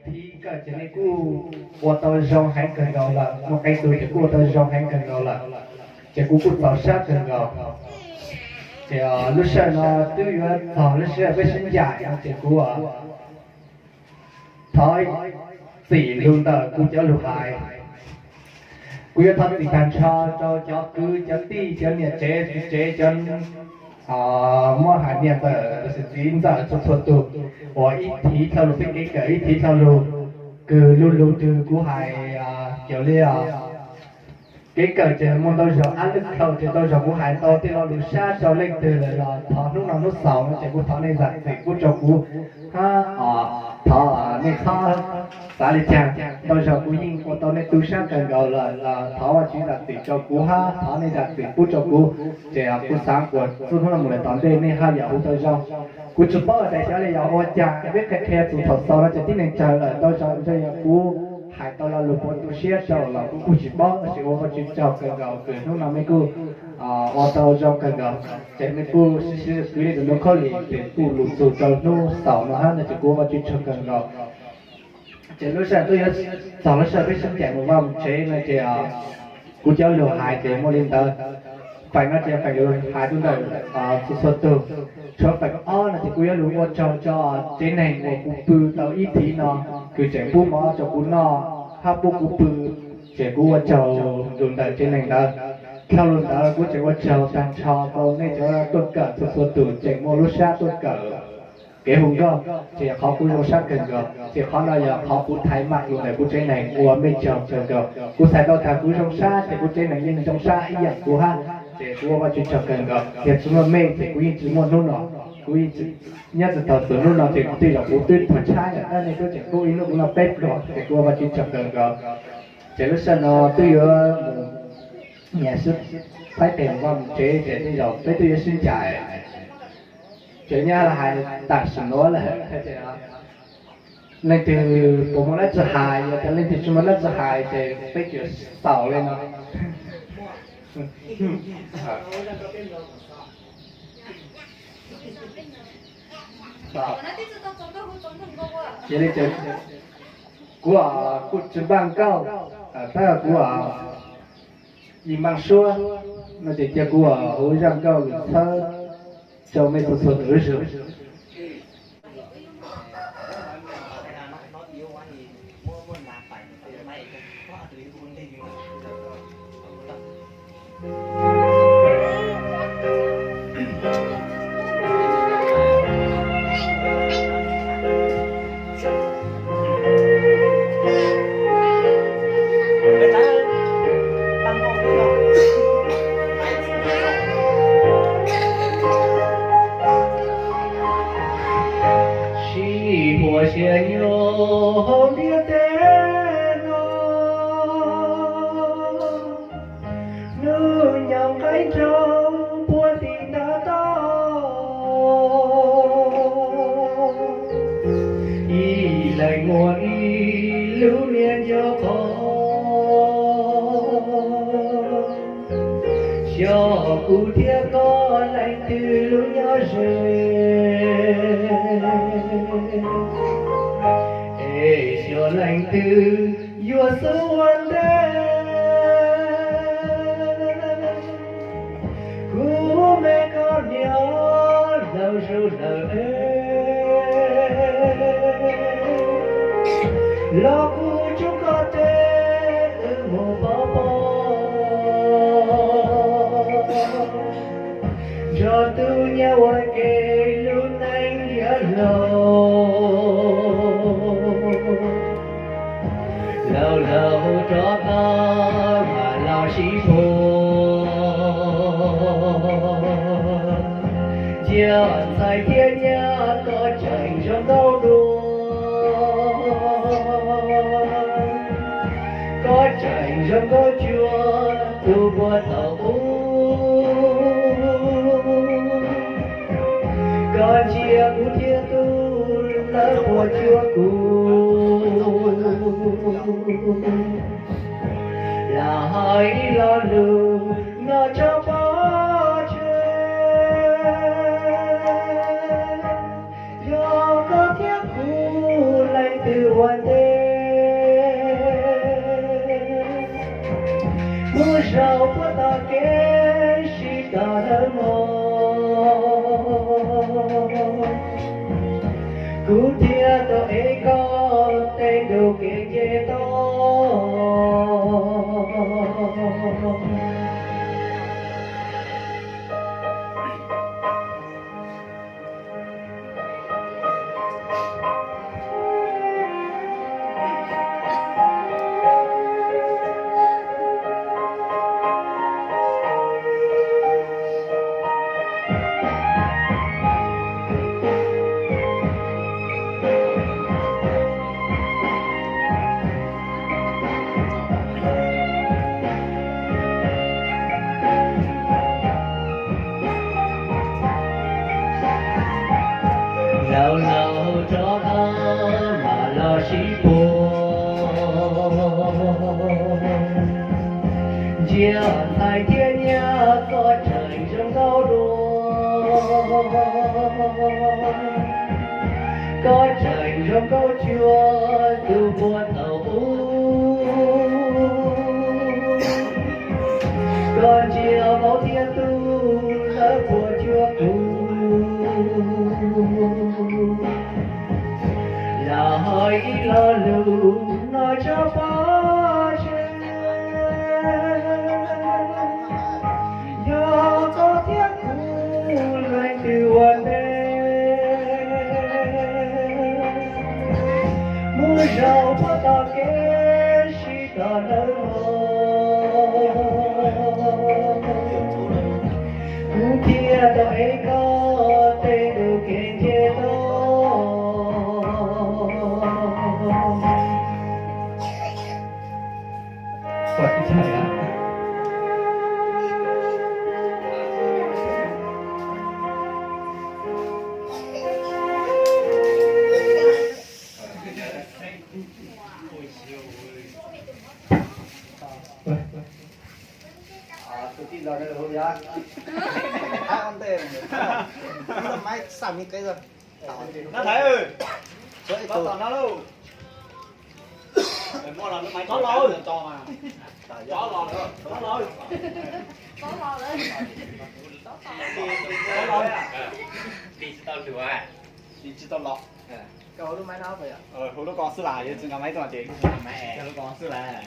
Thib kawg ces nej kuj ua tau zoo heev kawg nkaus lawm, muaj qee tus ces kuj ua tau zoo heev kawg nkaus lawm, ces kuv kuj txaus sab kawg nkaus. Ces lub sij hawm no twb yuav txog lub sij hawm peb sib ncaim no ces kuv thov txim lus ntawm kuv cov lus hais. Kuv yuav thov txim tag nrho rau cov kwv cov tij cov niam tsev txiv tsev cov muab hais niam ntxawm txiv ntxawm txhua txhua tus uas ib thiv dhau lus peb kev kawm ib thiv dhau lus kws lub lus twg kuv hais cov li kev kawm ces muaj ntau zaug ab lwj dhau ces ntau zaug kuv hais tau tej lo lus sab rau leej twg lawm los thov hnub no hnub xaus no ces kuv thov nej zam txim pub rau kuv hab thov nej txhob xav li cas. Ntau zaug kuv yeej ua tau nej tu sab kawg nkaus lawm los thov Vajtswv zam txim rau kuv hab thov nej zam txim pub rau kuv. Ces kuv xav kuas txug hnub no mus lawm tom ntej nej haj yam ua tau zoo. Kuv tsis paub tias xyov li yog ua cas peb qhia qhia txug thaum xaus no ces tib neeg tsawg lawm ntau zaug ntshe yog kuv hais tau lo lus puav tu siab rau los kuv kuj tsis paub tab sis ua Vajtswv tsaug kawg nkaus kws hnub no mej kuj ua tau zoo kawg nkaus ces mej kuj sib sib kwv li tus ntoo khaub lig ces kuj lug txug rau hnub xaus no hab no ces kuv ua Vajtswv tsaug kawg nkaus. Ces lub sij hawm twb yuav txog lub sij hawm peb sib ncaim mus vaj mus tsev no ces kuv cov lus hais ces muaj li ntawd. Feem no ces feem lus hais rau ntawm txhua txhua tug, tshuav feem ob no ces kuv yuav lug ua tsaug rau tsev neeg uas kuv pw tau ib thiv no kws tseem pub mov rau kuv noj hab pub kuv pw, ces kuv ua tsaug lug ntawm tsev neeg ntawd. Dhau lug ntawd kuv tseem ua tsaug tag nrho rau nej cov tuaj kawm txhua txhua tug tseem muaj lub sab tuaj kawm kev hu nkauj, ces yog qhov kuv zoo sab kawg nkaus, ces qhov no yog qhov kuv thaiv maj lug ntawm kuv tsev neeg ua mej tsaug kawg nkaus. Kuv txhais tau tag kuv zoo sab ces kuv tsev neeg yeej zoo sab ib yam kuv hab, ces kuv ua Vajtswv tsaug kawg nkaus. Yog tsis muaj mej ces kuv yeej tsis muaj hnub no, kuv yeej tsis nyob tsis tau txug hnub no ces tej zaum kuv twb tuag tshaib lawm tab nej twb tseem pub ib hnub kuv noj peb pluag ces kuv ua Vajtswv tsaug kawg nkaus. Ces lub sij hawm no twb yuav mus nyias sib faib tes mus vaj mus tsev ces tej zaum peb twb yuav sib ncaim. Ces nyab hais tam sim nuav lawm, leej twg puas muaj dab tsi hais, yog tias leej twg tsis muaj dab tsi hais ces peb tsuas xaus li no. Cia li ces kuv kuj tsis npaj nkauj, tab kuv yim npaj suab no ces cia kuv hu zaj nkauj lug txhawb rau mej txhua txhua tus lub zug. Sib huas sia nyuaj hauv ntiaj teb no, hnub nyoog qaib nroog puag tim ntav toj, ib leeg muaj ib lub niag nco qo. Xyov kuv thiab koj leej twg lub nyob ze, es xyov leej twg yuav xub ua ntej. Kuv me koj niam laus zus lawm, los kuv tsuj koj tes wb mus pov pob, nrog tus nyab ua ke lub neej liab hlob. Laus laus rov qab mam los sib puag, cia ntxhais thiab nyab koj tseem zoo nkauj dua, koj tseem zoo nkauj cuag tus puag thaum ub. Koj ntsia kuv thiab tus lawv puas cuag kuv, lam hais ib lo lus no tso pov tseg. Yog koj thiab kuv leej twg ua ntej, Rau puag tom kev sib tawm hlawv hmo, kuv thiaj tau ev koj tej ntu kev nce toj. Laus laus rov qab mam los sib puag, ntsia ntxhais thiab nyab koj tseem zoo nkauj dua, koj tseem zoo nkauj cuag tus puag thaum ub. Koj ntsia vauv thiab tub lawv puas cuag kuv? Lam hais ib lo lus no tso pov tseg, yog koj thiab kuv leej twg ua ntej, mus zaum puag tom kev sib tawm hlawv hmo, kuv thiaj tau ev koj tej ntu kev nce toj. Tus tij laug no hu li, Thab Vaj Ntej, Thab Maiv Xaj Miv Qev. Nab Thaiv, tshuav ib tug no lauj. Muaj los lub maiv tso los, tso los, tso los, tso los. Dim tsis tau los. Hu lub ko xwb las, yuav tsis nqa maiv tuaj ces lub ko xwb las.